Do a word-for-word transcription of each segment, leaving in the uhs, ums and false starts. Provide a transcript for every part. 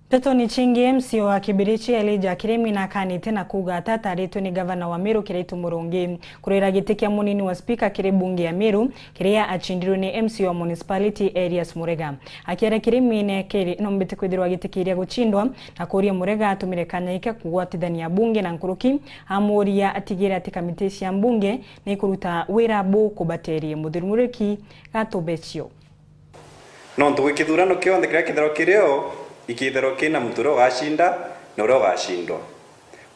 Ndeto ni cingi, M C A wa Kibirichi Elijah Kirimi nakanite na kuuga ati ataritwe ni gavana wa Meru Kiraitu Murungi kurwira giti kia munini wa spika kiri bunge ya Meru, kiria acindirwe ni M C A wa municipality Elias Murega. Akiaria Kirimi nekeri-, nombite kwithirwa agitikiria gucindwa na kuuria Murega atumire kanya giki kugwatithania bunge na nkuruki, amuuria atigire ati kamiti cia mbunge ni ikuruta wira bukubaterie. Muthuri Muriki Gatubecio. Nontu gwi kithurano kionthe kiria kithirwa kirio, ikithirwa kina muntu uria ugacinda na uria ugacindwa.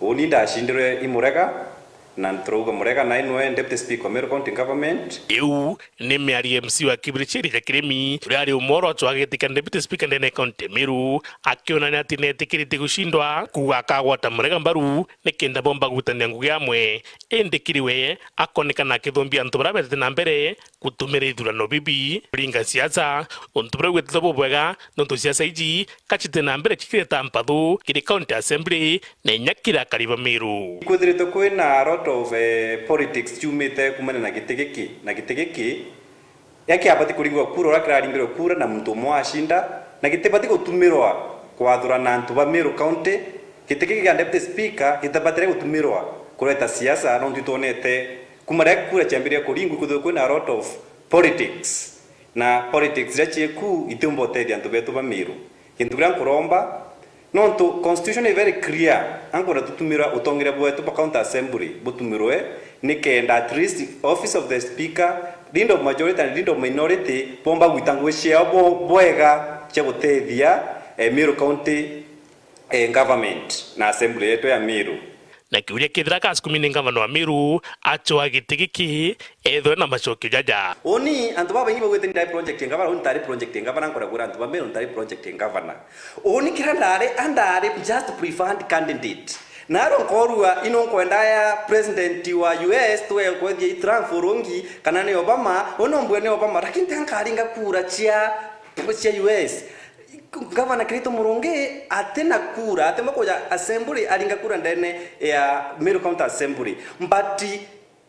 Uuni ndacindirwe i Murega, na turauga Murega nae nwe Deputy Speaker wa Meru County Government. Iu ni miario ya M C A wa Kibirichi Elijah Kirimi, uria ari umwe uria ucwaa giti kia Deputy Speaker ndene ya County ya Meru, akionania ati netikiritie gucindwa, kuuga akagwata Murega mbaru nikenda bomba gwitania ngugi amwe. Indi kiri we, akonekana akithumbia antu baria betete na mbere gutumira ithurano bibi kuringa siasa, untu buria bwititwe bubwega, nontu siasa iji ka citi na mbere cikireta mpathu kiri County Assembly na inya kiri akari ba Meru. Ikwithiritwe kwina a lot of, eh, politics ciumite kumania na giti giki na giti giki, ya kiabati kuringirwa kura uria kiraringirwe kura na muntu umwe acinda, na gitibati gutumirwa kwathurana antu ba Meru County. Giti giki gia Deputy Speaker gitibatire gutumirwa kureta siasa, nontu itwonete kuma riria kura ciambiririe kuringwa, ikwithirwa kwina a lot of politics, na politics iria cieku itiumba utethia antu betu ba Meru. Gintu kiria nkuromba, nontu constitution is very clear, ankwenda tutumirwa utongeria bwetu bwa County Assembly butumirwe, nikenda at least office of the speaker, leader of majority and leader of minority bomba gwita ngugi ciao bo-, bwega cia gutethia, eh, Meru County, eh, government na assembly yetu ya Meru. Na kiuria kithira gasukumi ni ngavana wa Meru acwaa giti giki, ethwe na macokio jaja. Uuni antu babaingi baugite ndari project ya ngavana, uuni ntari project ya ngavana, nkwenda kwira antu ba Meru ntari project ya ngavana. Uuni kiria ndari, andari just preferred candidate. Naro nkorua ino nkwenda ya president wa U S tuge kwethia i Trump urungi kana ni Obama, uuni ombue ni Obama, lakini tankaringa kura cia, cia U S. Gavana Kiraitu Murungi atina kura, atimba kuja assembly aringa kura ndene ya Meru County Assembly. But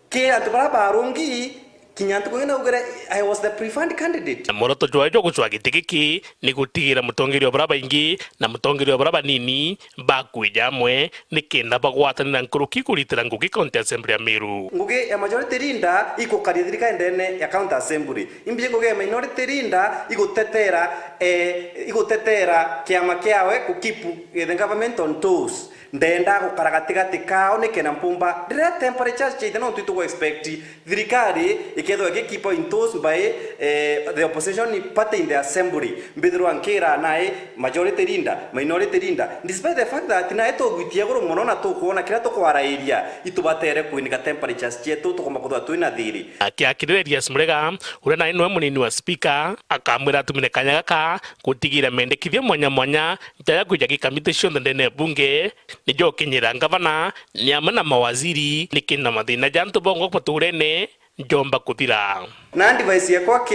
ki antu bara barungi, kinya antu kungi naugire, I was the preferred candidate. Na muoroto jwawe jwa gucwaa giti giki ni gutigira mutongeria wa bara baingi na mutongeria wa bara banini bakwija amwe nikenda bagwatanira nkuruki kuritira ngugi County Assembly ya Meru. Ngugi ya majority leader ikukaria thirikari ndene ya County Assembly. Imbiji ngugi ya minority leader igutetera, eh, igutetera kiama kiawe ku keep the government on toes. Ndenda gukara gatigati kao nikenda mpumba. Riria temperatures ciaite, no twi tugu expect thirikari ikethirwa iki keep on toes by, eh, the opposition party in the assembly. Mbithirwa nkira nai majority leader, minority leader, despite the fact that nai tugwitia iguru mono na tukwona kiria tukwarairia, itubatere kwinika temperatures cietu, tukomba kwithirwa twina thiri. Akiakirira Elias Murega, uria nai niwe munini wa speaker, akamwira atumire kanya gaka gutigira mendekithia mwanya mwanya nja ya kwija gikamiti cionthe ndene ya bunge, nijo kinyira ngavana, ni amwe na mawaziri, nikenda mathina ja antu bongwa baturene, njomba kuthira. Na advice yakwa ki,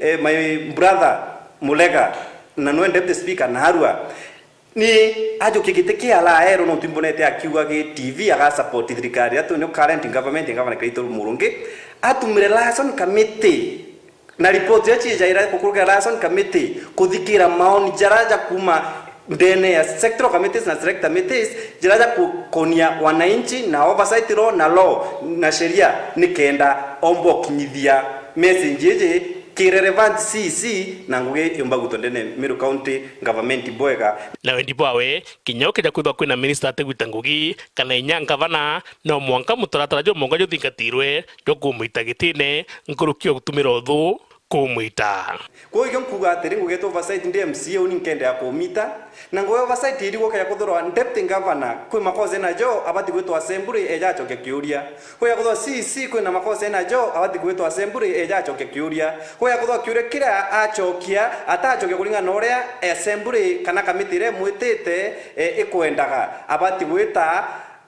eh, my brother Mulega, na nwe deputy speaker narua, ni ajukie giti kia Raero, nontu imbonete akiuga ki T V aga support thirikari, atu ni current government, governor Kiraitu Murungi, atumire liaison committee, na report iria ciijaira gukurukira liaison committee, kuthikira maoni jaria ja kuma ndene ya sectoral committees na select committees, jaria ja kukonia wananchi na oversight law na law na sheria, nikenda omba ukinyithia message iji ki relevant C E C na ngugi yumba gwitwa ndene Meru County government bwega. Na wendi bwawe, kinya ukija kwithwa kwina minister atigwita ngugi, kana inya ngavana, no mwanka mutaratara jumwonga juthingatirwe jwa kumwita gitine, nkuruki ya gutumira uthu kumwita. Kwou ikio nkuuga atiri, ngugi yetu oversight ndi M C A, uni nkendea kumita, na ngugi oversight irigwo keja kuthirwa deputy governor kwi makosa enajo, abati gwitwa assembly eja acokia kiuria. Kwija kuthirwa C E C kwina makosa enajo, abati gwitwa assembly eja acokia kiuria. Kwija kuthirwa kiuria kiria acokia, atacokia kuringana na uria assembly kana kamiti iria imwitite, eh, ikwendaga, abati gwita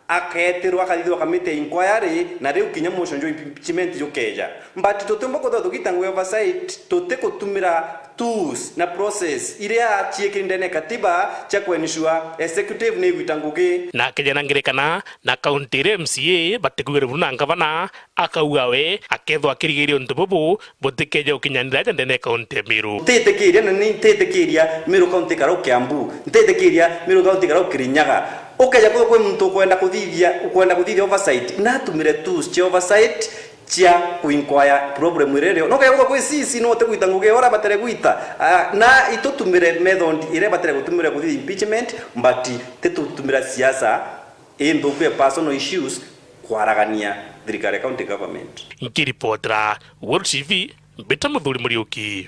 Akeetirwa akathithirwa kamiti ya inquiry, na riu kinya motion jwa impeachment jukeeja. But tutiumba kwithirwa tugita ngugi oversight tutikutumira tools na process iria ciikiri ndene ya katiba cia ku ensure executive ni igwita ngugi. Na akejana ngerekana na county iria M C A batikwire buru na ngavana, akauga we akethwa akirigiria untu bubu butikeeje gukinyanira aja ndene ya county ya Meru. Ntitikiria na ni ntitikiria Meru County ikarau Kiambu, ntitikiria Meru County ikarau Kirinyaga. Ukeja kwithirwa kwi muntu ukwenda kuthithia, ukwenda kuthithia oversight, na atumire tools cia oversight cia kuinquire problem iria irio. No ukeja kwithirwa kwi C C no utigwita ngugi uria abatere gwita, ah, na itutumire method iria ibatere gutumira kuthithia impeachment, but titutumira siasa inthuku ya personal issues kwaragania thirikari ya county government. Nkiripotera World T V, Mbita Muthuri Muriuki.